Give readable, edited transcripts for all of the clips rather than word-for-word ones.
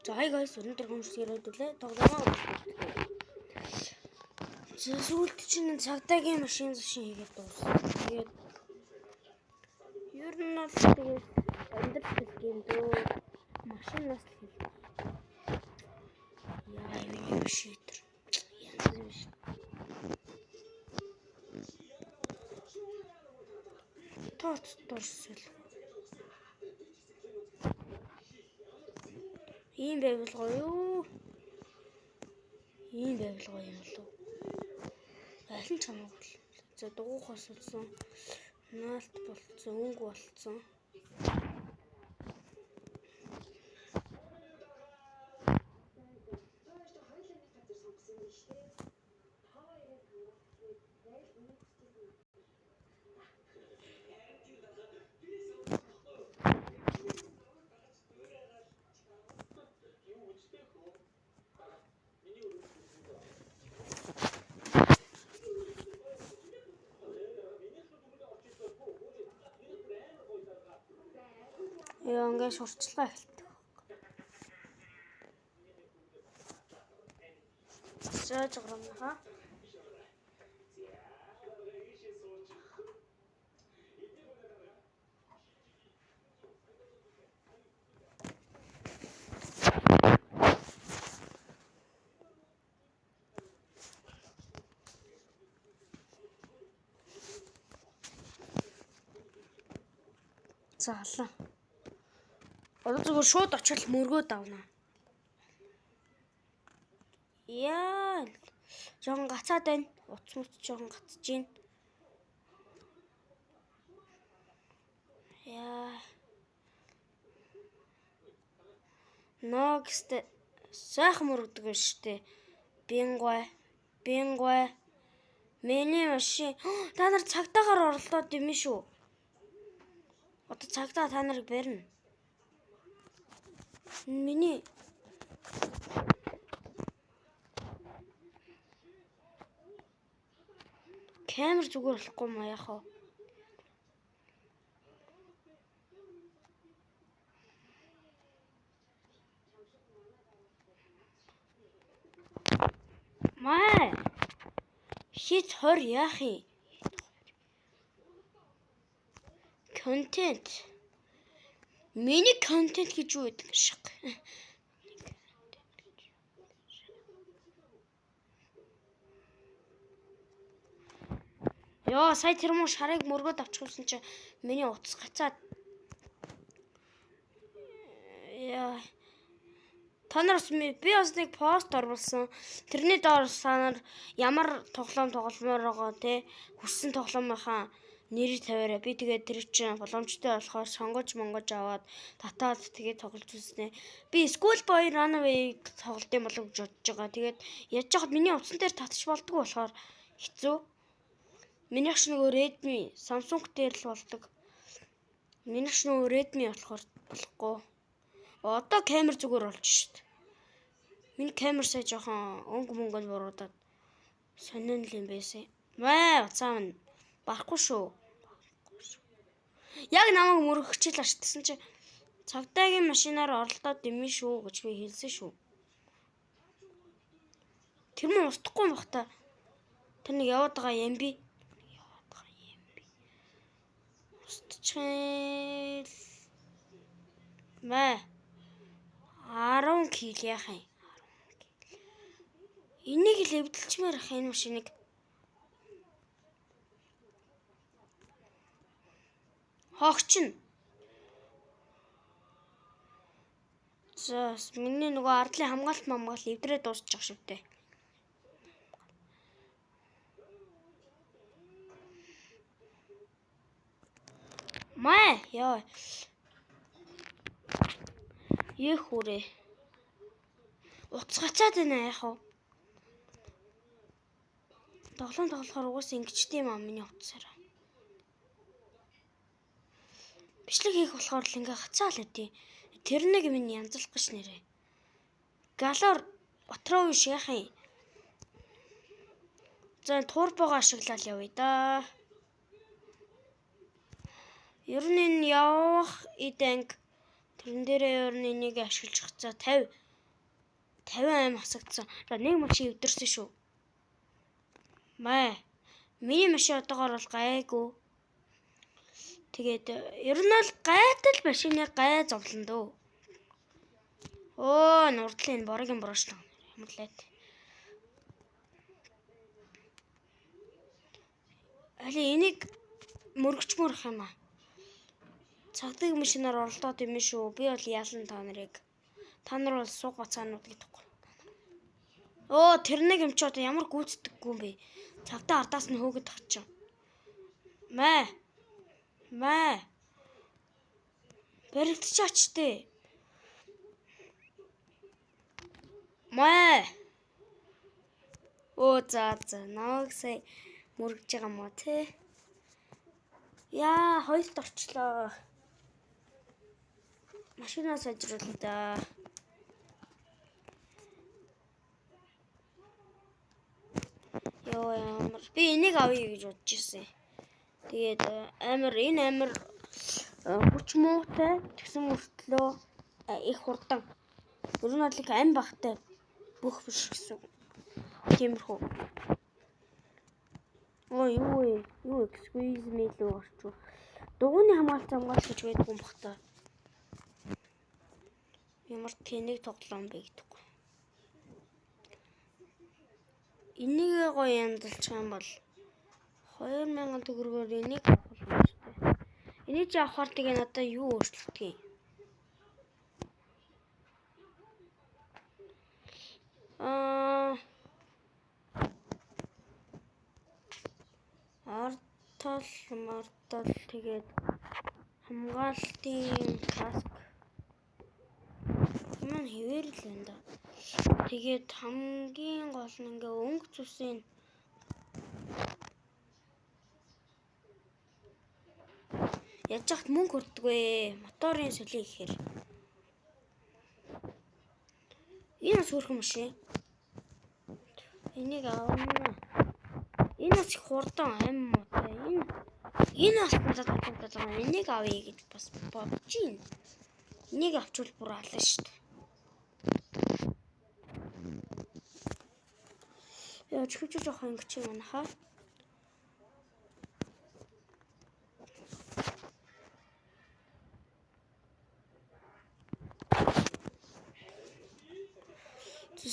За hi guys, өнөөдөр хүмүүст яриад үлээ. Тоглоомоо. За сүүлд чинь цагдаагийн машин зашин хийгээд дууссан. Тэгээд ер нь бол тэгээд амьдрал гэх юм дөө. Машинаас л хэл. Яа, миний машин тэр. Янз юм шиг. Тооц дурсал. Ийм байвал гоё юу? Ийм байвал гоё юм болов. Аль нь ч хамаагүй. За дугуйхаас болсон. Наалт болцсон, өнгө болцсон. Яа, ингээд шурчлага эхэлдэг. За жогромнохоо. За халаа. Одоо зүгээр шууд очил мөргөөд авна. Яа. Жохон гацаад байна. Утас муц жохон гацж байна. Яа. Ногстэй сайхан мөрөгдөг юм штэ. Бингой. Бингой. Миний машин. Та нар цагдаагаар оролдоод юм шүү. Одоо цагдаа та нарыг барина. Миний камер зүгээр болохгүй маа яах вэ? Маа. Хит 20 яах юм? Контент. Миний контент гэж юу гэдэг шиг. Йоо, сая тэр муу шарыг мөргөөд авчихсан чи миний утас гацаад. Яа. Та нар бас би бас нэг пост оруулсан. Тэрний доор та нар ямар тоглоом тогломоор байгаа те хүссэн тоглоомынхаа нэрийг тавиарай. Би тэгээд тэр чинь боломжтой болохоор сонгож монгож аваад татаад тэгээд тоглож үзнэ. Би School Boy Runaway тоглолт юм болов гэж бодож байгаа. Тэгээд яаж яхад миний утсан дээр татчих болдгоо болохоор хэцүү. Минийх ч нөгөө Redmi, Samsung дээр л болдог. Минийх ч нөгөө Redmi болохоор болохгүй. Одоо камер зүгээр болж шít. Миний камер сая жоохон өнгө мөнгөнд буруудаад сонин л юм байсан. Маа, уцаа минь барахгүй шүү. Яг намайг мөрөгчл аштсан чи цагдаагийн машинаар оролдоод дэмэн шүү гэж би хэлсэн шүү. Тэр мөн устдахгүй юм бах та. Тэр нэг яваад байгаа юм би. Яваад байгаа юм би. Устчихэл. Маа. 10 кил яах юм? 10 кил. Энийг л эвдэлчмээр ах энэ машиныг. Хогч нь. За миний нөгөө ардлын хамгаалт мамгаал эвдрээ дуусчих шивтэй. Маа ёо. Ее хүрээ. Утас гацаад байна яах вэ? Тоглоом тоглохоор угаасаа ингэчтэй юм аа миний утасаараа. Бичлэг хийх болохоор л ингээ гацаал өгдөө. Тэр нэг минь янзлах гэж нэрээ. Галоор отроо биш яах юм. За турбогоо ашиглал явъя да. Ер нь энэ явах эд анги тэрэн дээрээ ер нь энийг ашиглаж хацаа 50 50 ам хасагдсан. За нэг машин өвдөрсөн шүү. Маа. Миний машин одоогоор бол гайгүй. Тэгээд ер нь бол гайтал машины гай зовлон дөө. Оо, нурдлын энэ борогийн бороошлоо. Ямар лайт. Али энийг мөргөчмөр юм аа. Цагдаг машинаар оролдоод юм шүү. Би бол яалан та нарыг. Та нар бол сууг бацаанууд гэдэг. Оо, тэр нэг юм чи одоо ямар гүйцэтгэхгүй юм бэ? Цагдаа ардаас нь хөөгд очив. Мэ. Мэ. Баригдчихаач тээ. Мэ. Оо за за намайг сая мөргөж байгаа юм уу те? Яа, хоёрт орчлоо. Машинаа сайжруулъя да. Йоо ямар би энийг авъя гэж бодож ирсэн. Тэгээд амар энэ амар хүч муутай тэгсэн мөртлөө их хурдан. Ер нь бол их ам багтай бүх биш гэсэн. Тиймэрхүү. Оо юу вэ? Юу excuse me лүү орчуу. Дугуйны хамгаалт хамгаалт гэж байдгүй юм бах та. Ямар тэнэг тоглоом бэ гэдэг. Энийг гоё янзалчих юм бол 2000 төгрөгөөр энийг авах боломжтой. Энийг чи авахар тэгээ надад юу өөрчлөгдөх юм? Артал мартал тэгээд хамгаалтын каск юм хэвээр л байна да. Тэгээд хамгийн гол нь ингээ өнгө зүсийн яаж яхад мөнгө хүрдэгвэ. Моторын соли гэхээр. Энэ бас хөөрхөн машин. Энийг авна. Энэ бас их хурдан ам муутай. Энэ бас надад татагдаад байгаа. Энийг авъя гэж бас бодож байна. Энийг авчвал бүр ална шүү дээ. Яа, чихвч жоох ингэж юм хаа.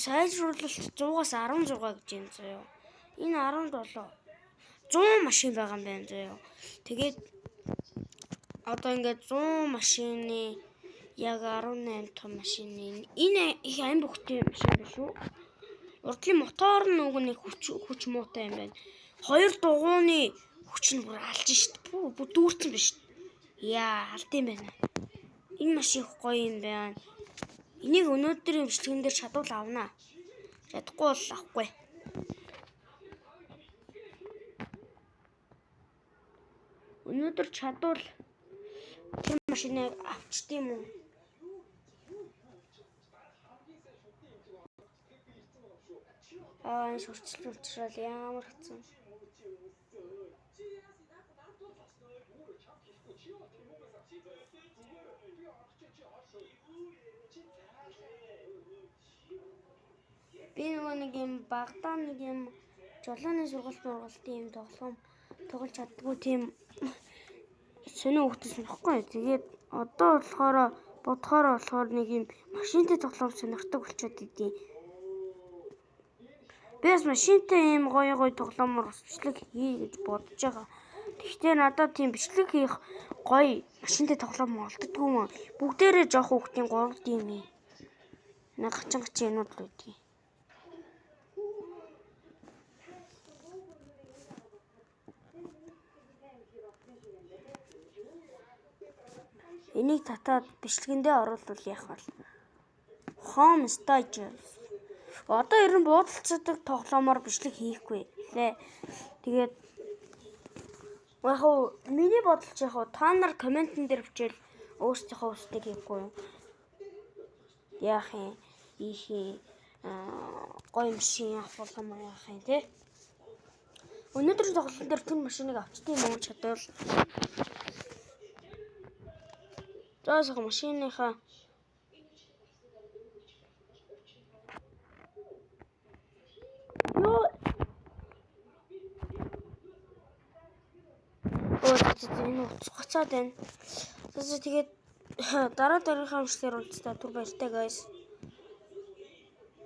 Сайжруулалт 100-аас 16 гэж юм заяа. Энэ 17 100 машин байгаа юм байна заяа. Тэгээд одоо ингээд 100 машины яг 18 том машины энэ их ам бүхтэй машин биш үү? Урдлын мотор нь уг нэг хүч муутай юм байна. Хоёр дугууны хүч нь бүр алж шít. Бүр дүүрсэн биш. Яа, алд юм байна. Энэ маш их гоё юм байна. Энийг өнөөдрийн бичлэгэн дээр чадвал авна. Чадахгүй бол авахгүй. Өнөөдөр чадвал тэр машиныг авчт юм уу? Аа, энэ шүрчлэл учрал ямар хэцүү. Би нөгөө нэг юм багтаа нэг юм жолооны сургалт мургалтын юм тоглоом тоглож чаддгүй тийм сонин хөвгтсөн баггүй. Тэгээд одоо болохоор бодохоор болохоор нэг юм машинтай тоглоом сонирхдаг болчиход идэв. Би бас машинтай ийм гоё гоё тоглоомор бас бичлэг хий гэж бодож байгаа. Гэхдээ надад тийм бичлэг хийх гоё машинтай тоглоом олддоггүй юм. Бүгдээрээ жоох хүүхдийн 3D юм. Нэг хачин хачин юмнууд л байдгийг. Энийг татаад бичлэгэндээ оруулвал яах вэ? Home stage. Одоо ер нь буудалцдаг тоглоомоор бичлэг хийхгүй лээ. Тэгээд яг хуу миний бодол чи яг хуу та нар комментэн дээр бичээл өөрсдийнхөө хүсдэг хийхгүй юу? Яах юм? Ийх юм гоё машин авах юм яах юм те? Өнөөдрийн тоглолтын дээр тэр машиныг авчдیں юм уу чадвал. За сайхан машиныхаа Өө, энэ утас гоцоод байна. За, тэгээд дараа дараагийнхаа бичлэгээр уулзлаа. Түр баяртай, guys.